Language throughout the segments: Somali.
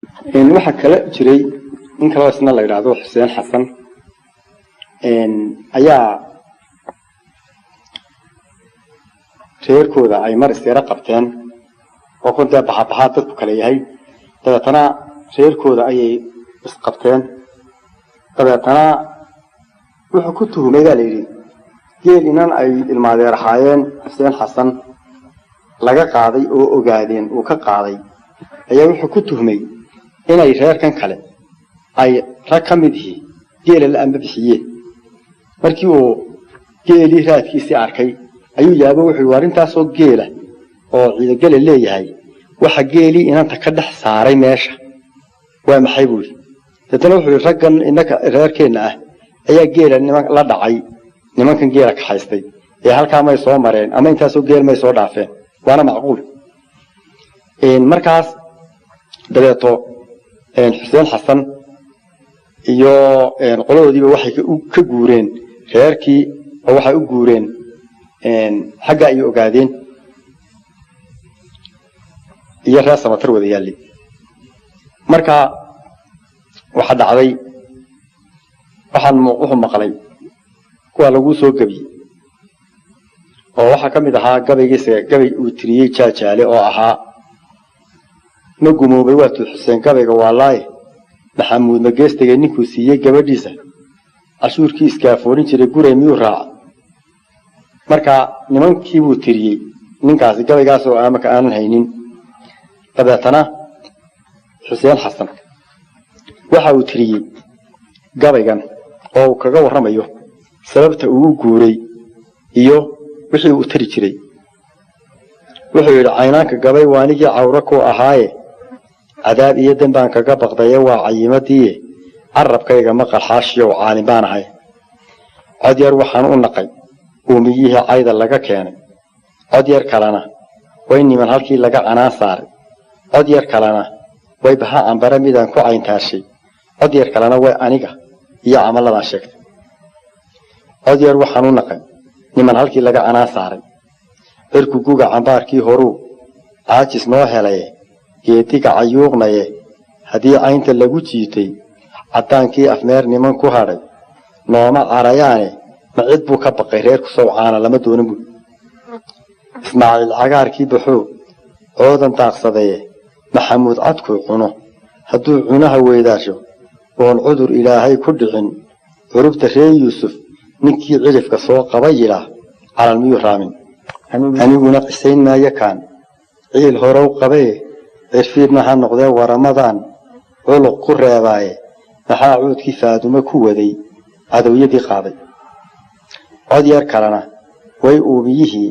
Waxaa kale jiray nin kaloo isna la yidhaahdo Xuseen Xasan ayaa reerkooda ay mar isyaro qabteen oo kun dee baxabaxaa dadku kale yahay. Dabeetana reerkooda ayay isqabteen. Dabeetana wuxuu ku tuhumay baa la yidhi geel inan ay ilmaadeer ahaayeen Xuseen Xasan laga qaaday oo ogaadeen uu ka qaaday ayaa wuxuu ku tuhmay inay reerkan kale ay rag ka mid yihiin geela la amba bixiyeen. Markii uu geelii raadkiisii arkay ayuu yaabo, wuxuu yidhi arrintaasoo geela oo Ciidagale leeyahay waxa geelii inanta ka dhex saaray meesha waa maxay buu yidhi. Deetana wuxuu yidhi raggan innaka reerkeenna ah ayaa geela niman la dhacay, nimankan geela kaxaystay ee halkaa may soo mareen ama intaasoo geel may soo dhaafeen, waana macquul. Markaas dabeeto Xuseen Xasan iyo qoladoodiiba waxay ka guureen reerkii oo waxay u guureen xagga ay ogaadeen iyo reer Samatar wada yaalli. Marka waxa dhacday waxaan wuxuu maqlay kuwa lagu soo gebiyey oo waxaa ka mid ahaa gabaygiisa gabay uu tiriyey Jaajaale oo ahaa ma gumoobay waatuu Xuseen gabayga waalaaye Maxamuud mageestegay ninkuu siiyey gabadhiisa cashuurkii iskaafoorin jiray guray miyuu raaca. Marka nimankii buu tiriyey ninkaasi gabaygaas oo amaka aanan haynin. Dabeetana Xuseen Xasan waxa uu tiriyey gabaygan oo uu kaga warramayo sababta uu u guuray iyo wixii uu tiri jiray. Wuxuu yidhi caynaanka gabay waanigii cawro ku ahaaye cadaab iyo dembaan kaga baqdaye waa cayimadii carabkayga maqal xaashiyow caalin baan ahay. Cod yar waxaan u naqay uumiyihii cayda laga keenay, cod yar kalena way niman halkii laga canaan saaray, cod yar kalena way baha cambare midaan ku cayntaashay, cod yar kalena way aniga iyo camaladaan sheegtay. Cod yar waxaan u naqay niman halkii laga canaan saaray, cirku guga cambaarkii horuu caajis noo helaye geediga cayuuqnaye haddii caynta lagu jiitay caddaankii afmeer niman ku hadhay nooma carayaane ma cid buu ka baqay reerku sawcaana lama doonan buui. Ismaaciil cagaarkii baxoo coodan daaqsadaye Maxamuud cadkuu cuno hadduu cunaha weydaasho oon cudur Ilaahay ku dhicin curubta reer Yuusuf ninkii cidhifka soo qaba yidhaah calal miyuu raamin. Aniguna qisayn maayo kaan ciil horow qabee cirfiidna ha noqdee waramadan culuq ku reebaaye maxaa cuudkii Faadumo ku waday cadowyadii qaaday. Cod yar kalena way uumiyihii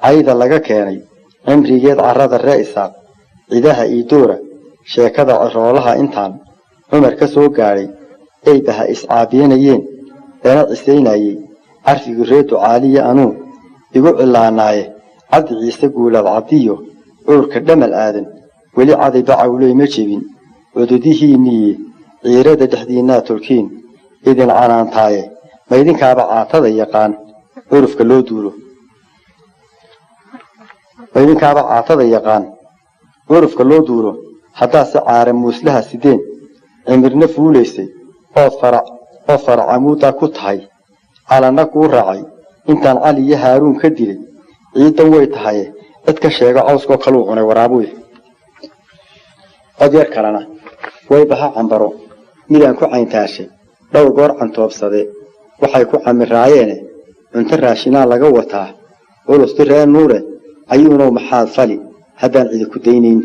cayda laga keenay cimrigeed carrada ree Isaaq cidaha iidoora sheekada ciroolaha intaan Cumar ka soo gaadhay eybaha iscaabiyanayeen lana cisaynayey carfigii ree Ducaaliya anuu igu cilaanaaye Cabdi Ciise Guulaad Cabdiyo cuurka dhamal aadan weli caday bacawley ma jebin cududihiinniiye ciirada dhexdiinnaa tolkiin idin canaantaaye ma idinkaaba caatada yaqaan curufka loo duulo, ma idinkaaba caatada yaqaan curufka loo duulo. Haddaase caara muuslaha sideen cimirna fuulaysay ood farac oo faracamuuddaa ku tahay calanna kuu raacay intaan Cali iyo Haaruun ka dilay ciidan way tahaye cid ka sheego cawskoo kaluu cunay waraabuye. Cod yar kalena way baha cambaro midaan ku cayntaashay dhowr goor cantoobsade waxay ku camiraayeene cunto raashinaa laga wataa culusti reer Nuure ayuunow maxaad fali haddaan cidi ku daynayn.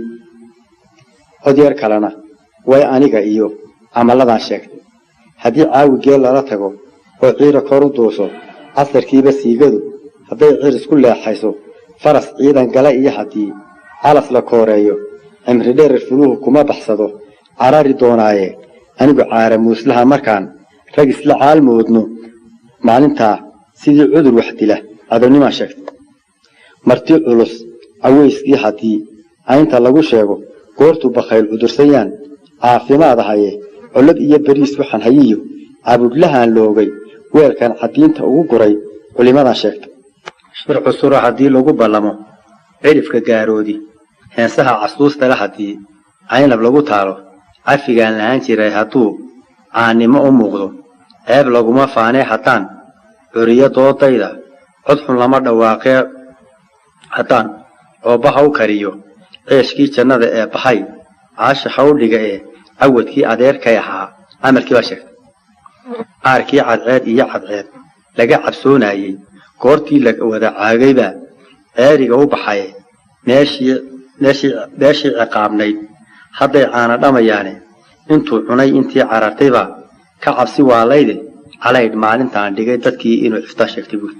Cod yar kalena way aniga iyo camaladaan sheegtay haddii caawi geel lala tago oo ciira kor u duusho casarkiiba siigadu hadday cir isku leexayso faras ciidan gala iyo haddii calas la kooreeyo cimri dherer fuluhu kuma baxsado carari doonaaye anigu caara muuslaha markaan rag isla caalmoodno maalintaa sidii cudur wax dila cadownimaan sheegtay. Marti culus caweyskii haddii caynta lagu sheego goortuu bakhayl cudursanyaan caafimaad ahaye collad iyo beriis waxaan hayiyo cabudhlahaan loogay weelkan caddiinta ugu guray culimadaan sheegtay. Shir cusura haddii lagu ballamo cidhifka gaaroodi heensaha casuustale haddii caynab lagu taalo Cafigaan lahaan jiray hadduu caannimo u muuqdo, ceeb laguma faanee. Haddaan curiyo doodayda, cod xun lama dhawaaqee. Haddaan coobbaha u kariyo ceeshkii jannada ee baxay, caashaxa u dhiga ee cawadkii adeerkay ahaa, camalkii baa sheegtay. Aarkii cadceed iyo cadceed laga cabsoonaayey, goortii la wada caagaybaa ceeriga u baxay. Meeshii meeshii meeshii ciqaabnayd hadday caana dhamayaane, intuu cunay intii carartaybaa ka cabsi waalayde. Calaydh maalintaan dhigay dadkii inuu ciftaa sheegtay buuri.